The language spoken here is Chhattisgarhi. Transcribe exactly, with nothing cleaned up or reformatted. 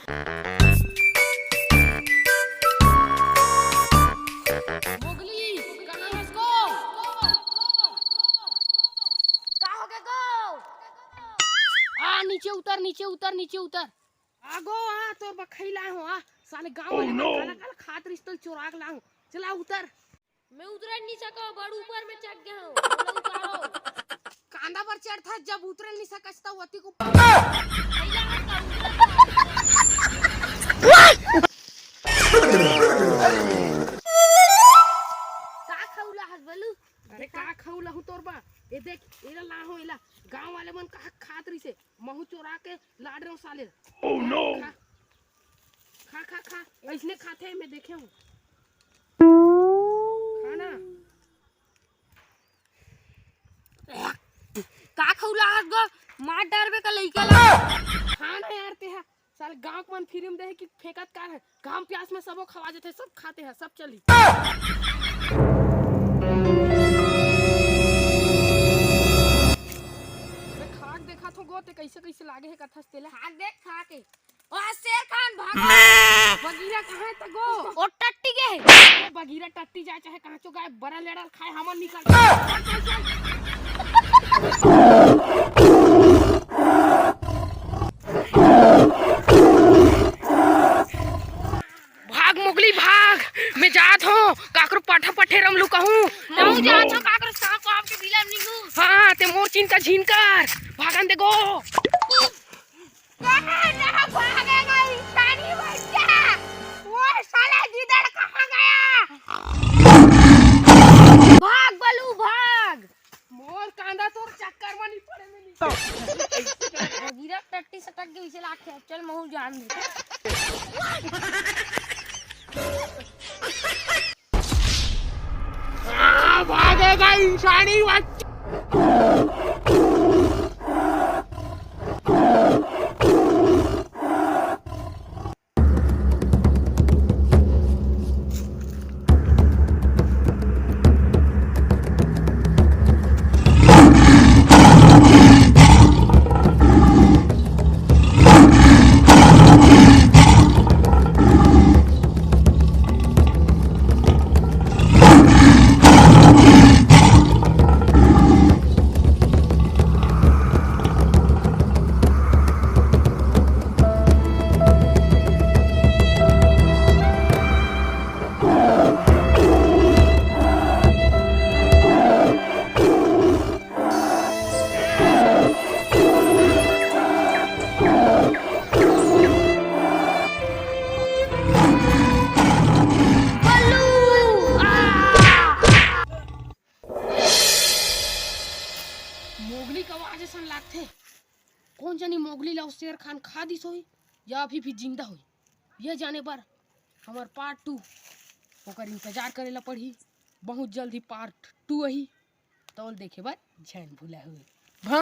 मोगली, कहाँ हस गो? का हो गे गो? आ, नीचे उतर, नीचे उतर, नीचे उतर। आ गो, आ, तोर बर खई लाए हों, आ। साले गाँव वाले मन काला काला खात रिहिस त चोरा के लाए हों। चला उतर। मैं उतरे नइ सकंव, बड़ ऊपर में चढ़ गे हों, मोला उतारो। कांदा बर चढ़थस, जब उतरे नइ सकस त ओती को। भैया, हम का उतरत हन। का खउला हस बोलू? अरे, का खउला हूँ तोर बर? ये देख, एला लाए हों, एला गाँव वाले मन का खात रिहिसे, महूँ चोरा के लाए रेहेंव साले। Oh no! खा, खा, खा, खा। अइसने खाथे, मैं देखे हों। खा ना। का खउला हस गो? मार डारबे का लइका ला। खा ना यार, तेहा। साले गाँव के मन free में दे हे कि फेंकत का हे? घाम प्यास में सबो खवा जथे, सब खाथे, सब चली। मैं खा के देखाथों गो, ते कइसे कइसे लागे हे कथस तेला। खा देख, खा के। ओ शेर खान भाग। बगीरा कहाँ हे त गो? ओ टट्टी गे हे। ए, बगीरा टट्टी जाए चाहे कहाँ चो गाय बरा लेड़ल खाए, हमन निकल। चल, चल, चल। भाग मोगली भाग, मैं जात हों, काकरो पाठा पठेरम लुकाहूँ। मैं जात हों, काकरो सांप वाप के बिला में निकलूँ। हाँ, ते मोर चिंता झिन कर, भागन दे गो। कहाँ ना भागेगा इंसानी बच्चा? वो साला गिदड़ कहाँ गया? भाग बलू, भाग। मोर कांदा तोर चक्कर में नहीं पड़े, मैं नहीं। गिरा टट्टी सटक गई, इसे लाके चल, महू जान दे। हाँ, भागेगा इंसानी बच्चा। मोगली के आवाज असन लागथे। कोन जनी मोगली ला ओ शेर खान खा दिस होही या अभी भी जिंदा होही, ये जाने बर हमर part two ओकर इंतजार करे ला पड़ही। बहुत जल्द ही part two आही, तौल देखे बर झन भूला हो।